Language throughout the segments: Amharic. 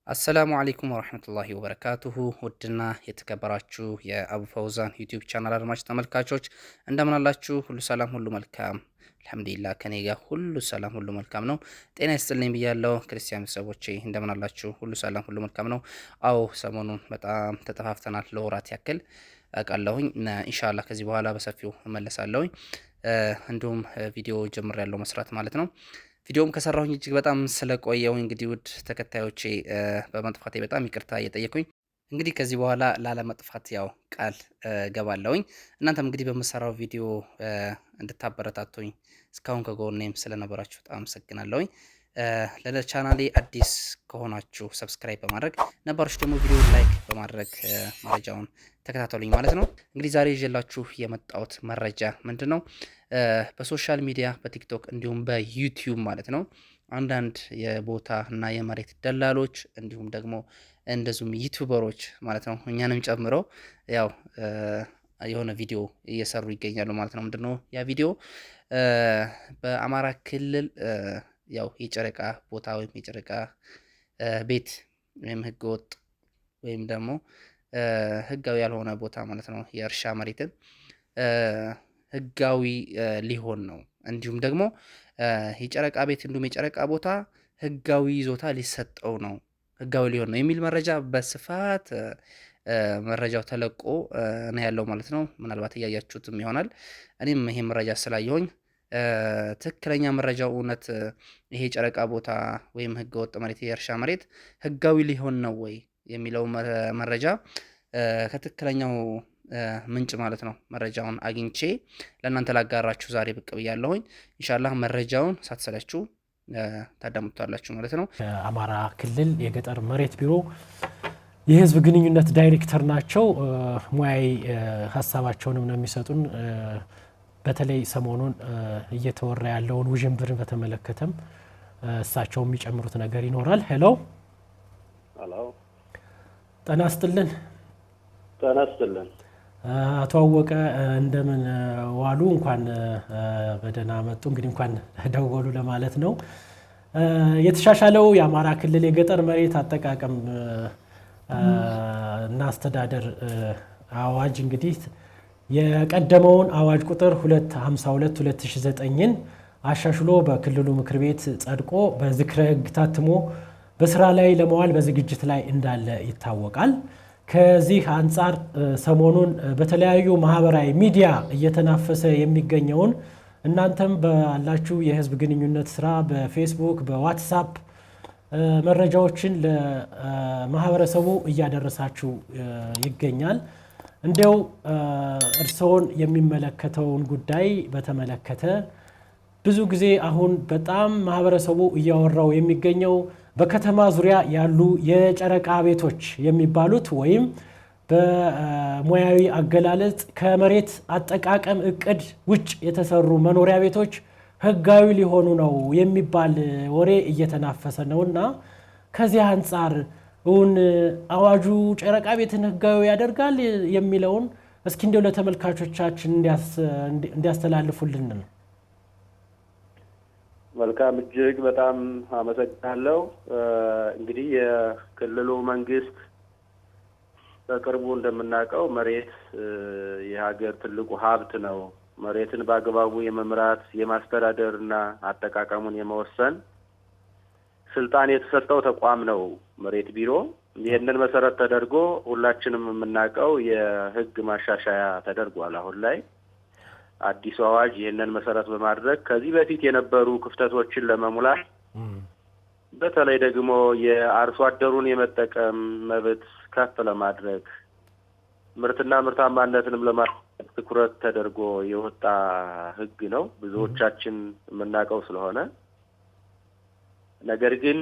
السلام عليكم ورحمة الله وبركاته። ውድና የተከበራችሁ የአቡ ፈውዛን YouTube channel አድማጭ ተመልካቾች እንደምን አላችሁ? ሁሉ ሰላም፣ ሁሉ መልካም፣ الحمد لله። ከኔ ጋር ሁሉ ሰላም፣ ሁሉ መልካም ነው። ጤና ይስጥልኝ ብያለሁ። ክርስቲያን ቤተሰቦቼ እንደምን አላችሁ? ሁሉ ሰላም፣ ሁሉ መልካም ነው። አዎ፣ ሰሞኑን በጣም ተጠፋፍተናል ለወራት ያክል አውቃለሁኝ። إن شاء الله ከዚህ በኋላ በሰፊው እመለሳለሁኝ። እንዲሁም ቪዲዮ ጀምሬያለሁ መስራት ማለት ነው። ቪዲዮም ከሰራሁኝ እጅግ በጣም ስለቆየው እንግዲህ ውድ ተከታዮቼ በመጥፋቴ በጣም ይቅርታ እየጠየኩኝ እንግዲህ ከዚህ በኋላ ላለመጥፋት ያው ቃል ገባለሁኝ። እናንተም እንግዲህ በምሰራው ቪዲዮ እንድታበረታቱኝ እስካሁን ከጎኔም ስለነበራችሁ በጣም አመሰግናለሁኝ። ለቻናሌ አዲስ ከሆናችሁ subscribe በማድረግ፣ ነባሮች ደግሞ ቪዲዮ like በማድረግ መረጃውን ተከታተሉኝ ማለት ነው። እንግዲህ ዛሬ ይዤላችሁ የመጣሁት መረጃ ምንድን ነው? በ social media በ TikTok እንዲሁም በ YouTube ማለት ነው አንዳንድ የቦታ እና የመሬት ደላሎች እንዲሁም ደግሞ እንደዚሁም YouTuber ኦች ማለት ነው እኛንም ጨምሮ ያው የሆነ ቪዲዮ እየሰሩ ይገኛሉ ማለት ነው። ምንድነው ያ ቪዲዮ? በአማራ ክልል ያው የጨረቃ ቦታ ወይም የጨረቃ ቤት ወይም ህገወጥ ወይም ደግሞ ህጋዊ ያልሆነ ቦታ ማለት ነው የእርሻ መሬትን ህጋዊ ሊሆን ነው። እንዲሁም ደግሞ የጨረቃ ቤት እንዲሁም የጨረቃ ቦታ ህጋዊ ይዞታ ሊሰጠው ነው፣ ህጋዊ ሊሆን ነው የሚል መረጃ በስፋት መረጃው ተለቆ ነው ያለው ማለት ነው። ምናልባት እያያችሁትም ይሆናል። እኔም ይሄ መረጃ ስላየሁኝ ትክክለኛ መረጃው እውነት ይሄ የጨረቃ ቦታ ወይም ህገወጥ መሬት የእርሻ መሬት ህጋዊ ሊሆን ነው ወይ የሚለው መረጃ ከትክክለኛው ምንጭ ማለት ነው መረጃውን አግኝቼ ለእናንተ ላጋራችሁ ዛሬ ብቅ ብያለሁኝ። إن شاء الله መረጃውን ሳትሰለችሁ ታዳምጡታላችሁ ማለት ነው። አማራ ክልል የገጠር መሬት ቢሮ የህዝብ ግንኙነት ዳይሬክተር ናቸው። ሙያዊ ሀሳባቸውንም ነው የሚሰጡን። በተለይ ሰሞኑን እየተወራ ያለውን ውዥንብርን በተመለከተም እሳቸው የሚጨምሩት ነገር ይኖራል። Hello። ሄሎ። ጤና ይስጥልን። ጤና ይስጥልን። አቶ አወቀ እንደምን ዋሉ? እንኳን በደህና መጡ። እንግዲህ እንኳን ደወሉ ለማለት ነው። የተሻሻለው የአማራ ክልል የገጠር መሬት አጠቃቀም እና አስተዳደር አዋጅ እንግዲህ የቀደመውን አዋጅ ቁጥር 252 2009ን አሻሽሎ በክልሉ ምክር ቤት ጸድቆ በዝክረ ሕግ ታትሞ በስራ ላይ ለመዋል በዝግጅት ላይ እንዳለ ይታወቃል። ከዚህ አንጻር ሰሞኑን በተለያዩ ማህበራዊ ሚዲያ እየተናፈሰ የሚገኘውን እናንተም ባላችሁ የህዝብ ግንኙነት ስራ በፌስቡክ፣ በዋትሳፕ መረጃዎችን ለማህበረሰቡ እያደረሳችሁ ይገኛል። እንዲያው እርስዎን የሚመለከተውን ጉዳይ በተመለከተ ብዙ ጊዜ አሁን በጣም ማህበረሰቡ እያወራው የሚገኘው በከተማ ዙሪያ ያሉ የጨረቃ ቤቶች የሚባሉት ወይም በሙያዊ አገላለጽ ከመሬት አጠቃቀም እቅድ ውጭ የተሰሩ መኖሪያ ቤቶች ህጋዊ ሊሆኑ ነው የሚባል ወሬ እየተናፈሰ ነውና ከዚህ አንጻር እውን አዋጁ ጨረቃ ቤትን ህጋዊ ያደርጋል የሚለውን እስኪ እንዲያው ለተመልካቾቻችን እንዲያስተላልፉልን ነው። መልካም፣ እጅግ በጣም አመሰግናለሁ። እንግዲህ የክልሉ መንግስት በቅርቡ እንደምናውቀው መሬት የሀገር ትልቁ ሀብት ነው። መሬትን በአግባቡ የመምራት የማስተዳደር እና አጠቃቀሙን የመወሰን ስልጣን የተሰጠው ተቋም ነው መሬት ቢሮ። ይህንን መሰረት ተደርጎ ሁላችንም የምናውቀው የህግ ማሻሻያ ተደርጓል። አሁን ላይ አዲሱ አዋጅ ይህንን መሰረት በማድረግ ከዚህ በፊት የነበሩ ክፍተቶችን ለመሙላት፣ በተለይ ደግሞ የአርሶ አደሩን የመጠቀም መብት ከፍ ለማድረግ፣ ምርትና ምርታማነትንም ለማድረግ ትኩረት ተደርጎ የወጣ ህግ ነው፣ ብዙዎቻችን የምናውቀው ስለሆነ። ነገር ግን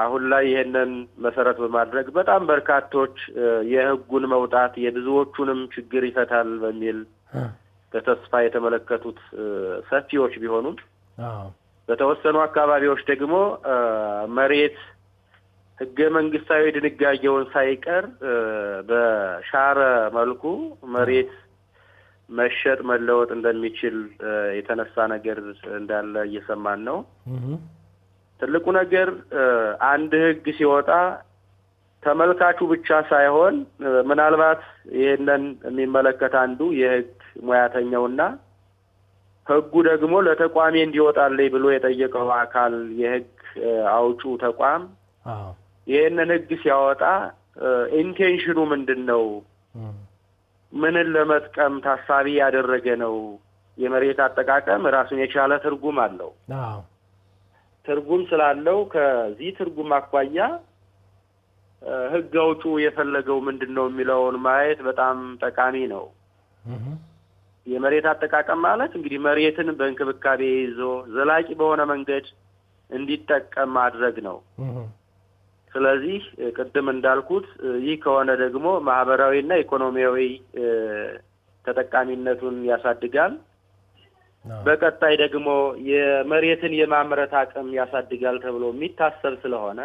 አሁን ላይ ይህንን መሰረት በማድረግ በጣም በርካቶች የህጉን መውጣት የብዙዎቹንም ችግር ይፈታል በሚል በተስፋ የተመለከቱት ሰፊዎች ቢሆኑም በተወሰኑ አካባቢዎች ደግሞ መሬት ህገ መንግስታዊ ድንጋጌውን ሳይቀር በሻረ መልኩ መሬት መሸጥ መለወጥ እንደሚችል የተነሳ ነገር እንዳለ እየሰማን ነው። ትልቁ ነገር አንድ ህግ ሲወጣ ተመልካቹ ብቻ ሳይሆን ምናልባት ይህንን የሚመለከት አንዱ የህግ ሙያተኛውና ህጉ ደግሞ ለተቋሜ እንዲወጣልኝ ብሎ የጠየቀው አካል የህግ አውጩ ተቋም ይህንን ህግ ሲያወጣ intention ኑ ምንድን ነው? ምንን ለመጥቀም ታሳቢ ያደረገ ነው? የመሬት አጠቃቀም ራሱን የቻለ ትርጉም አለው። ትርጉም ስላለው ከዚህ ትርጉም አኳያ ህግ አውጩ የፈለገው ምንድን ነው የሚለውን ማየት በጣም ጠቃሚ ነው። የመሬት አጠቃቀም ማለት እንግዲህ መሬትን በእንክብካቤ ይዞ ዘላቂ በሆነ መንገድ እንዲጠቀም ማድረግ ነው። ስለዚህ ቅድም እንዳልኩት ይህ ከሆነ ደግሞ ማህበራዊና ኢኮኖሚያዊ ተጠቃሚነቱን ያሳድጋል። በቀጣይ ደግሞ የመሬትን የማምረት አቅም ያሳድጋል ተብሎ የሚታሰብ ስለሆነ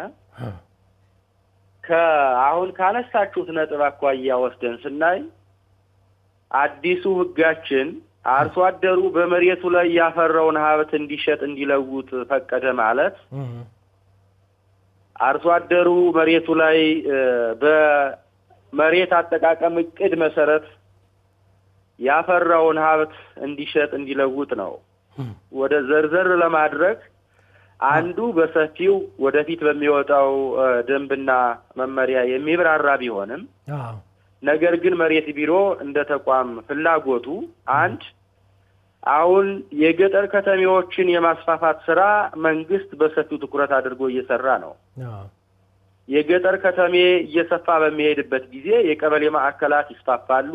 ከአሁን ካነሳችሁት ነጥብ አኳያ ወስደን ስናይ አዲሱ ህጋችን አርሶ አደሩ በመሬቱ ላይ ያፈራውን ሀብት እንዲሸጥ እንዲለውጥ ፈቀደ ማለት አርሶ አደሩ መሬቱ ላይ በመሬት አጠቃቀም እቅድ መሰረት ያፈራውን ሀብት እንዲሸጥ እንዲለውጥ ነው። ወደ ዘርዘር ለማድረግ አንዱ በሰፊው ወደፊት በሚወጣው ደንብና መመሪያ የሚብራራ ቢሆንም ነገር ግን መሬት ቢሮ እንደ ተቋም ፍላጎቱ አንድ አሁን የገጠር ከተሜዎችን የማስፋፋት ስራ መንግስት በሰፊው ትኩረት አድርጎ እየሰራ ነው። የገጠር ከተሜ እየሰፋ በሚሄድበት ጊዜ የቀበሌ ማዕከላት ይስፋፋሉ።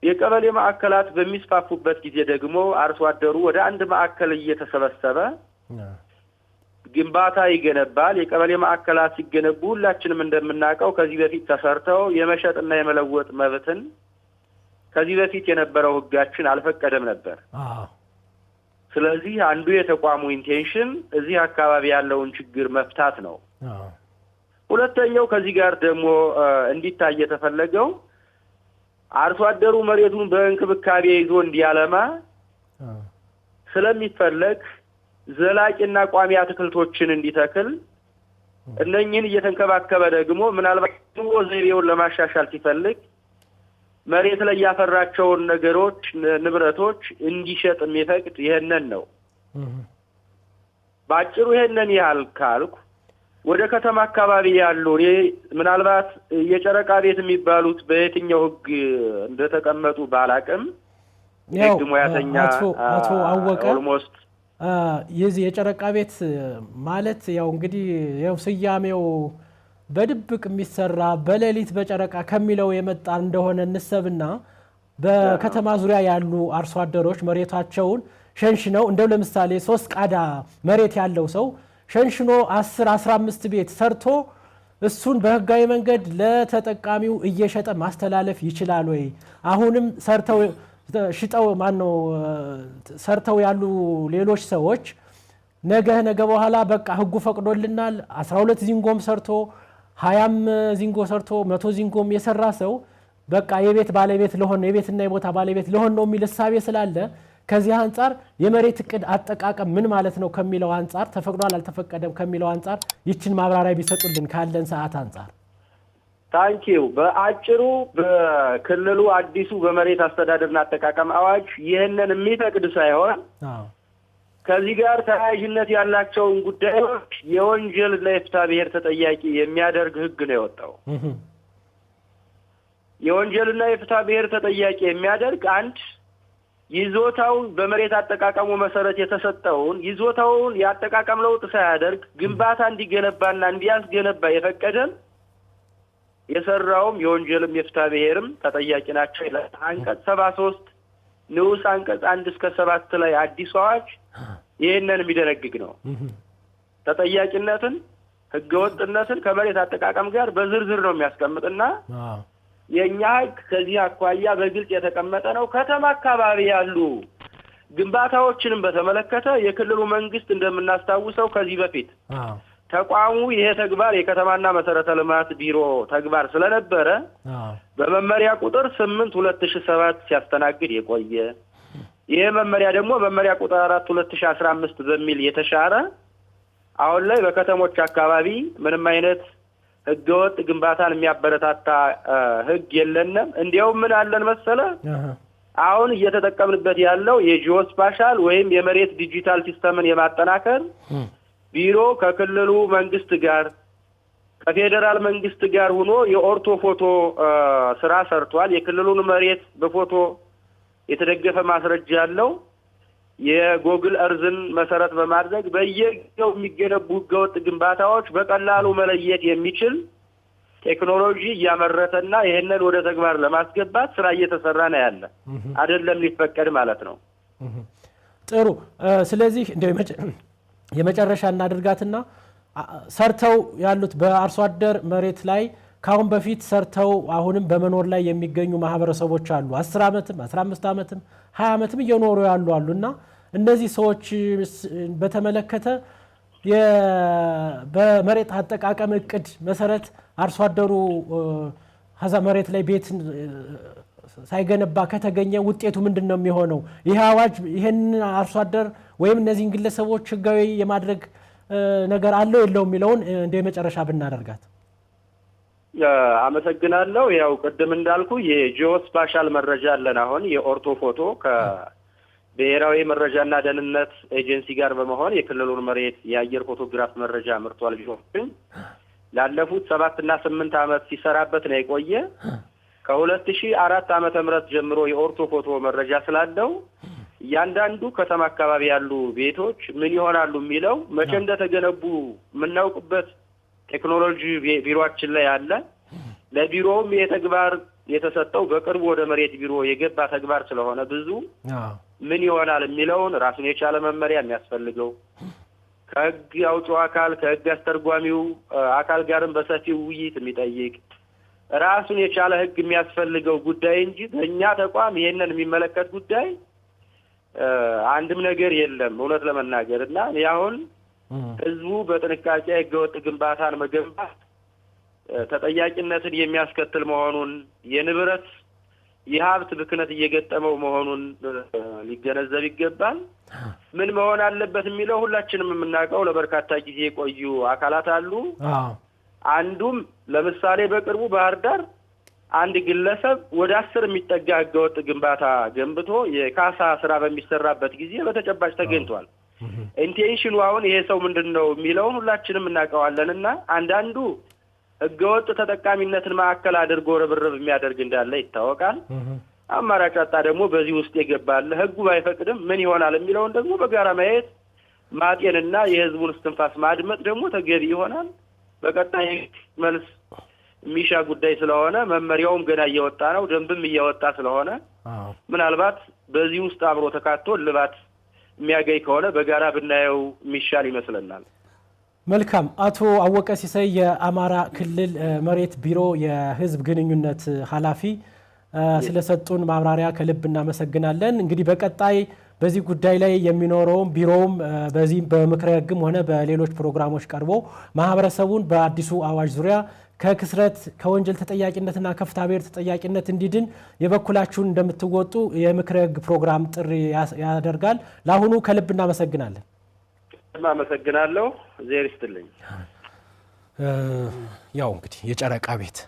የቀበሌ ማዕከላት በሚስፋፉበት ጊዜ ደግሞ አርሶ አደሩ ወደ አንድ ማዕከል እየተሰበሰበ ግንባታ ይገነባል። የቀበሌ ማዕከላት ሲገነቡ ሁላችንም እንደምናውቀው ከዚህ በፊት ተሰርተው የመሸጥና የመለወጥ መብትን ከዚህ በፊት የነበረው ሕጋችን አልፈቀደም ነበር። ስለዚህ አንዱ የተቋሙ intention እዚህ አካባቢ ያለውን ችግር መፍታት ነው። ሁለተኛው ከዚህ ጋር ደግሞ እንዲታይ የተፈለገው አርሶ አደሩ መሬቱን በእንክብካቤ ይዞ እንዲያለማ ስለሚፈለግ ዘላቂና ቋሚ አትክልቶችን እንዲተክል እነኝህን እየተንከባከበ ደግሞ ምናልባት ኑሮ ዘይቤውን ለማሻሻል ሲፈልግ መሬት ላይ ያፈራቸውን ነገሮች፣ ንብረቶች እንዲሸጥ የሚፈቅድ ይሄንን ነው። በአጭሩ ይሄንን ያህል ካልኩ ወደ ከተማ አካባቢ ያሉ እኔ ምናልባት የጨረቃ ቤት የሚባሉት በየትኛው ሕግ እንደተቀመጡ ባላቅም ሕግ ሙያተኛ አቶ አወቀ almost የዚህ የጨረቃ ቤት ማለት ያው እንግዲህ ያው ስያሜው በድብቅ የሚሰራ በሌሊት በጨረቃ ከሚለው የመጣ እንደሆነ እንሰብና በከተማ ዙሪያ ያሉ አርሶ አደሮች መሬታቸውን ሸንሽነው እንደው ለምሳሌ 3 ቃዳ መሬት ያለው ሰው ሸንሽኖ 10 15 ቤት ሰርቶ እሱን በህጋዊ መንገድ ለተጠቃሚው እየሸጠ ማስተላለፍ ይችላል ወይ? አሁንም ሰርተው ሽጠው ማነው ሰርተው ያሉ ሌሎች ሰዎች ነገ ነገ በኋላ በቃ ህጉ ፈቅዶልናል 12 ዚንጎም ሰርቶ 20ም ዚንጎ ሰርቶ 100 ዚንጎም የሰራ ሰው በቃ የቤት ባለቤት ለሆን ነው የቤትና የቦታ ባለቤት ለሆን ነው የሚል እሳቤ ስላለ ከዚህ አንጻር የመሬት እቅድ አጠቃቀም ምን ማለት ነው ከሚለው አንጻር ተፈቅዷል አልተፈቀደም ከሚለው አንጻር ይችን ማብራሪያ ቢሰጡልን ካለን ሰዓት አንጻር። Thank you። በአጭሩ በክልሉ አዲሱ በመሬት አስተዳደርና አጠቃቀም አዋጅ ይህንን የሚፈቅድ ሳይሆን ከዚህ ጋር ተያያዥነት ያላቸውን ጉዳዮች የወንጀልና የፍትሐ ብሔር ተጠያቂ የሚያደርግ ህግ ነው የወጣው። የወንጀልና የፍትሐ ብሔር ተጠያቂ የሚያደርግ አንድ ይዞታውን በመሬት አጠቃቀሙ መሰረት የተሰጠውን ይዞታውን የአጠቃቀም ለውጥ ሳያደርግ ግንባታ እንዲገነባና እንዲያስገነባ የፈቀደም የሰራውም የወንጀልም የፍትሐ ብሔርም ተጠያቂ ናቸው ይላል። አንቀጽ 73 ንዑስ አንቀጽ 1 እስከ 7 ላይ አዲሱ አዋጅ ይህንን የሚደነግግ ነው። ተጠያቂነትን፣ ህገወጥነትን ከመሬት አጠቃቀም ጋር በዝርዝር ነው የሚያስቀምጥና የኛ ህግ ከዚህ አኳያ በግልጽ የተቀመጠ ነው። ከተማ አካባቢ ያሉ ግንባታዎችንም በተመለከተ የክልሉ መንግስት እንደምናስታውሰው ከዚህ በፊት ተቋሙ ይሄ ተግባር የከተማና መሰረተ ልማት ቢሮ ተግባር ስለነበረ በመመሪያ ቁጥር 8/2007 ሲያስተናግድ የቆየ ይሄ መመሪያ ደግሞ መመሪያ ቁጥር 4/2015 በሚል የተሻረ አሁን ላይ በከተሞች አካባቢ ምንም አይነት ህገወጥ ግንባታን የሚያበረታታ ህግ የለንም። እንዲያውም ምን አለን መሰለ፣ አሁን እየተጠቀምንበት ያለው የ geospatial ወይም የመሬት digital system ን የማጠናከር ቢሮ ከክልሉ መንግስት ጋር፣ ከፌዴራል መንግስት ጋር ሆኖ የ ortho photo ስራ ሰርቷል። የክልሉን መሬት በፎቶ የተደገፈ ማስረጃ ያለው የ Google Earth ን መሰረት በማድረግ በየጊዜው የሚገነቡ ህገወጥ ግንባታዎች በቀላሉ መለየት የሚችል ቴክኖሎጂ እያመረተና ይህንን ወደ ተግባር ለማስገባት ስራ እየተሰራ ነው ያለ፣ አይደለም ሊፈቀድ ማለት ነው። ጥሩ። ስለዚህ እንደው የመጨረሻ እናድርጋትና ሰርተው ያሉት በአርሶ አደር መሬት ላይ ከአሁን በፊት ሰርተው አሁንም በመኖር ላይ የሚገኙ ማህበረሰቦች አሉ። 10 ዓመትም፣ 15 ዓመትም፣ 20 ዓመትም እየኖሩ ያሉ አሉ። እና እነዚህ ሰዎች በተመለከተ በመሬት አጠቃቀም እቅድ መሰረት አርሶ አደሩ ከዛ መሬት ላይ ቤት ሳይገነባ ከተገኘ ውጤቱ ምንድን ነው የሚሆነው? ይህ አዋጅ ይህን አርሶ አደር ወይም እነዚህን ግለሰቦች ህጋዊ የማድረግ ነገር አለው የለው የሚለውን እንደ የመጨረሻ ብናደርጋት። አመሰግናለሁ። ያው ቅድም እንዳልኩ የ geospatial መረጃ አለን። አሁን የ ortho photo ከብሔራዊ መረጃና ደህንነት ኤጀንሲ ጋር በመሆን የክልሉን መሬት የአየር ፎቶግራፍ መረጃ አምርቷል። ቢሆን ላለፉት 7 እና 8 ዓመት ሲሰራበት ነው የቆየ። ከ2004 ዓመተ ምህረት ጀምሮ የ ortho photo መረጃ ስላለው እያንዳንዱ ከተማ አካባቢ ያሉ ቤቶች ምን ይሆናሉ የሚለው፣ መቼ እንደተገነቡ የምናውቅበት ቴክኖሎጂ ቢሮአችን ላይ አለ። ለቢሮውም ይሄ ተግባር የተሰጠው በቅርቡ ወደ መሬት ቢሮ የገባ ተግባር ስለሆነ ብዙ ምን ይሆናል የሚለውን ራሱን የቻለ መመሪያ የሚያስፈልገው፣ ከህግ አውጪው አካል፣ ከህግ አስተርጓሚው አካል ጋርም በሰፊው ውይይት የሚጠይቅ፣ ራሱን የቻለ ህግ የሚያስፈልገው ጉዳይ እንጂ በእኛ ተቋም ይሄንን የሚመለከት ጉዳይ አንድም ነገር የለም እውነት ለመናገር። እና እኔ አሁን ህዝቡ በጥንቃቄ ህገወጥ ግንባታን መገንባት ተጠያቂነትን የሚያስከትል መሆኑን፣ የንብረት የሀብት ብክነት እየገጠመው መሆኑን ሊገነዘብ ይገባል። ምን መሆን አለበት የሚለው ሁላችንም የምናውቀው ለበርካታ ጊዜ የቆዩ አካላት አሉ። አንዱም ለምሳሌ በቅርቡ ባህር ዳር አንድ ግለሰብ ወደ 10 የሚጠጋ ህገወጥ ግንባታ ገንብቶ የካሳ ስራ በሚሰራበት ጊዜ በተጨባጭ ተገኝቷል። Intention ኑ አሁን ይሄ ሰው ምንድን ነው የሚለውን ሁላችንም እናውቀዋለን። እና አንዳንዱ ህገወጥ ተጠቃሚነትን ማዕከል አድርጎ ርብርብ የሚያደርግ እንዳለ ይታወቃል። አማራጭ አጣ ደግሞ በዚህ ውስጥ የገባለ ህጉ ባይፈቅድም ምን ይሆናል የሚለውን ደግሞ በጋራ ማየት፣ ማጤንና የህዝቡን እስትንፋስ ማድመጥ ደግሞ ተገቢ ይሆናል። በቀጣይ መልስ የሚሻ ጉዳይ ስለሆነ፣ መመሪያውም ገና እየወጣ ነው፣ ደንብም እየወጣ ስለሆነ ምናልባት በዚህ ውስጥ አብሮ ተካቶ እልባት የሚያገኝ ከሆነ በጋራ ብናየው የሚሻል ይመስለናል። መልካም። አቶ አወቀ ሲሳይ፣ የአማራ ክልል መሬት ቢሮ የህዝብ ግንኙነት ኃላፊ፣ ስለሰጡን ማብራሪያ ከልብ እናመሰግናለን። እንግዲህ በቀጣይ በዚህ ጉዳይ ላይ የሚኖረውም ቢሮውም በዚህም በምክረ ህግም ሆነ በሌሎች ፕሮግራሞች ቀርቦ ማህበረሰቡን በአዲሱ አዋጅ ዙሪያ ከክስረት፣ ከወንጀል ተጠያቂነትና ከፍትሐብሔር ተጠያቂነት እንዲድን የበኩላችሁን እንደምትወጡ የምክረ ህግ ፕሮግራም ጥሪ ያደርጋል። ለአሁኑ ከልብ እናመሰግናለን። አመሰግናለሁ። እግዜር ይስጥልኝ። ያው እንግዲህ የጨረቃ ቤት፣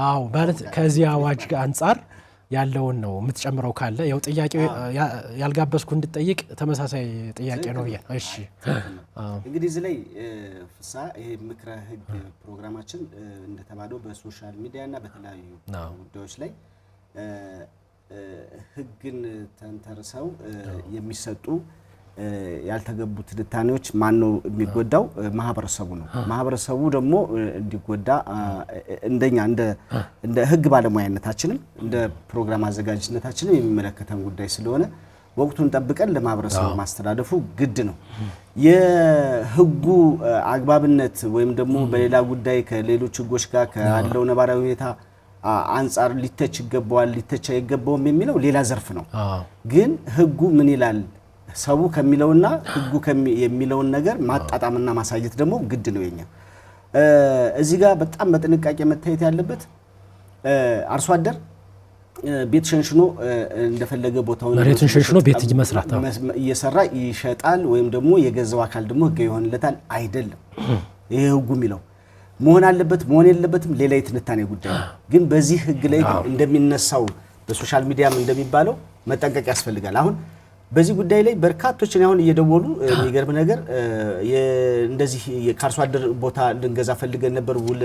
አዎ፣ ማለት ከዚህ አዋጅ አንጻር ያለውን ነው። የምትጨምረው ካለ፣ ያው ጥያቄ ያልጋበዝኩ እንድጠይቅ ተመሳሳይ ጥያቄ ነው ብዬ። እሺ። እንግዲህ እዚህ ላይ ፍስሐ፣ ይሄ ምክረ ህግ ፕሮግራማችን እንደተባለው በ social media እና በተለያዩ ጉዳዮች ላይ ህግን ተንተርሰው የሚሰጡ ያልተገቡ ትንታኔዎች ማን ነው የሚጎዳው? ማህበረሰቡ ነው። ማህበረሰቡ ደግሞ እንዲጎዳ እንደኛ እንደ ህግ ባለሙያነታችንም እንደ ፕሮግራም አዘጋጅነታችንም የሚመለከተን ጉዳይ ስለሆነ ወቅቱን ጠብቀን ለማህበረሰቡ ማስተላለፉ ግድ ነው። የህጉ አግባብነት ወይም ደግሞ በሌላ ጉዳይ ከሌሎች ህጎች ጋር ካለው ነባራዊ ሁኔታ አንጻር ሊተች ይገባዋል፣ ሊተች አይገባውም የሚለው ሌላ ዘርፍ ነው። ግን ህጉ ምን ይላል ሰው ከሚለውና ህጉ የሚለውን ነገር ማጣጣምና ማሳየት ደግሞ ግድ ነው የኛ። እዚህ ጋር በጣም በጥንቃቄ መታየት ያለበት አርሶ አደር ቤት ሸንሽኖ እንደፈለገ ቦታውን መሬቱን ሸንሽኖ ቤት መስራት እየሰራ ይሸጣል፣ ወይም ደግሞ የገዛው አካል ደግሞ ህጋዊ ይሆንለታል አይደለም። ይሄ ህጉ የሚለው መሆን አለበት መሆን የለበትም ሌላ የትንታኔ ጉዳይ ነው። ግን በዚህ ህግ ላይ ግን እንደሚነሳው በ social media ም እንደሚባለው መጠንቀቅ ያስፈልጋል። አሁን በዚህ ጉዳይ ላይ በርካቶችን አሁን እየደወሉ የሚገርም ነገር እንደዚህ ከአርሶ አደር ቦታ ልንገዛ ፈልገን ነበር ውል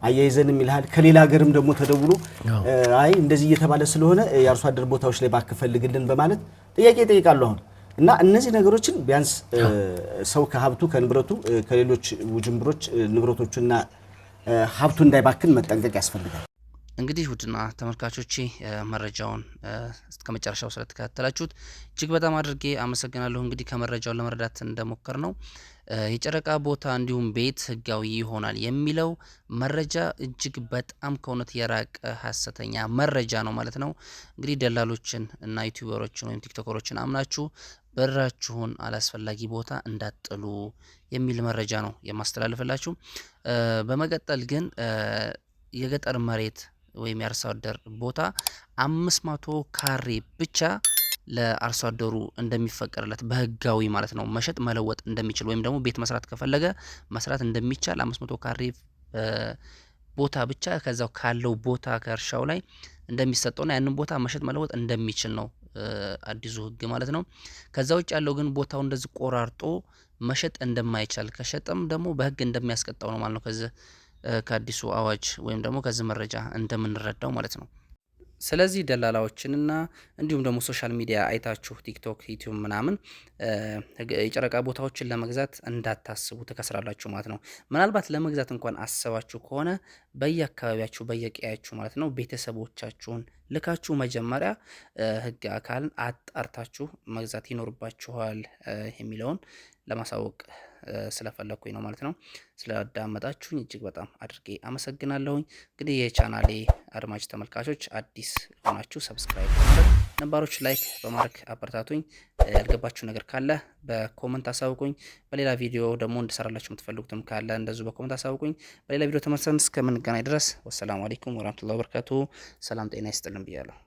አያይዘንም ይልሃል። ከሌላ ሀገርም ደግሞ ተደውሎ አይ እንደዚህ እየተባለ ስለሆነ የአርሶ አደር ቦታዎች ላይ ባክህ ፈልግልን በማለት ጥያቄ ይጠይቃሉ አሁን። እና እነዚህ ነገሮችን ቢያንስ ሰው ከሀብቱ ከንብረቱ ከሌሎች ውጅንብሮች ንብረቶቹና ሀብቱ እንዳይባክን መጠንቀቅ ያስፈልጋል። እንግዲህ ውድና ተመልካቾቼ መረጃውን እስከ መጨረሻው ስለተከታተላችሁት እጅግ በጣም አድርጌ አመሰግናለሁ። እንግዲህ ከመረጃው ለመረዳት እንደሞከር ነው የጨረቃ ቦታ እንዲሁም ቤት ህጋዊ ይሆናል የሚለው መረጃ እጅግ በጣም ከእውነት የራቀ ሀሰተኛ መረጃ ነው ማለት ነው። እንግዲህ ደላሎችን እና ዩቲዩበሮችን ወይም ቲክቶከሮችን አምናችሁ ብራችሁን አላስፈላጊ ቦታ እንዳትጥሉ የሚል መረጃ ነው የማስተላልፍላችሁ። በመቀጠል ግን የገጠር መሬት ወይም የአርሶ አደር ቦታ 500 ካሬ ብቻ ለአርሶ አደሩ እንደሚፈቀድለት በህጋዊ ማለት ነው መሸጥ መለወጥ እንደሚችል ወይም ደግሞ ቤት መስራት ከፈለገ መስራት እንደሚቻል 500 ካሬ ቦታ ብቻ ከዛው ካለው ቦታ ከእርሻው ላይ እንደሚሰጠውና ያንን ቦታ መሸጥ መለወጥ እንደሚችል ነው አዲሱ ህግ ማለት ነው። ከዛ ውጭ ያለው ግን ቦታው እንደዚህ ቆራርጦ መሸጥ እንደማይቻል ከሸጠም ደግሞ በህግ እንደሚያስቀጣው ነው ማለት ነው። ከዚህ ከአዲሱ አዋጅ ወይም ደግሞ ከዚህ መረጃ እንደምንረዳው ማለት ነው። ስለዚህ ደላላዎችንና እንዲሁም ደግሞ social media አይታችሁ ቲክቶክ፣ ዩቲዩብ ምናምን የጨረቃ ቦታዎችን ለመግዛት እንዳታስቡ ትከስራላችሁ ማለት ነው። ምናልባት ለመግዛት እንኳን አስባችሁ ከሆነ በየአካባቢያችሁ በየቀያችሁ ማለት ነው ቤተሰቦቻችሁን ልካችሁ መጀመሪያ ህግ አካልን አጣርታችሁ መግዛት ይኖርባችኋል የሚለውን ለማሳወቅ ስለፈለኩኝ ነው ማለት ነው። ስላዳመጣችሁኝ እጅግ በጣም አድርጌ አመሰግናለሁኝ። እንግዲህ የቻናሌ አድማጭ ተመልካቾች አዲስ ሆናችሁ subscribe በማድረግ ነባሮች like በማድረግ አበረታቱኝ። ያልገባችሁ ነገር ካለ በ comment አሳውቁኝ። በሌላ ቪዲዮ ደግሞ እንድሰራላችሁ የምትፈልጉትም ካለ እንደዚሁ በ comment አሳውቁኝ። በሌላ ቪዲዮ ተመልሰን እስከምንገናኝ ድረስ والسلام عليكم ورحمة الله وبركاته። ሰላም ጤና ይስጥልን ብያለሁ።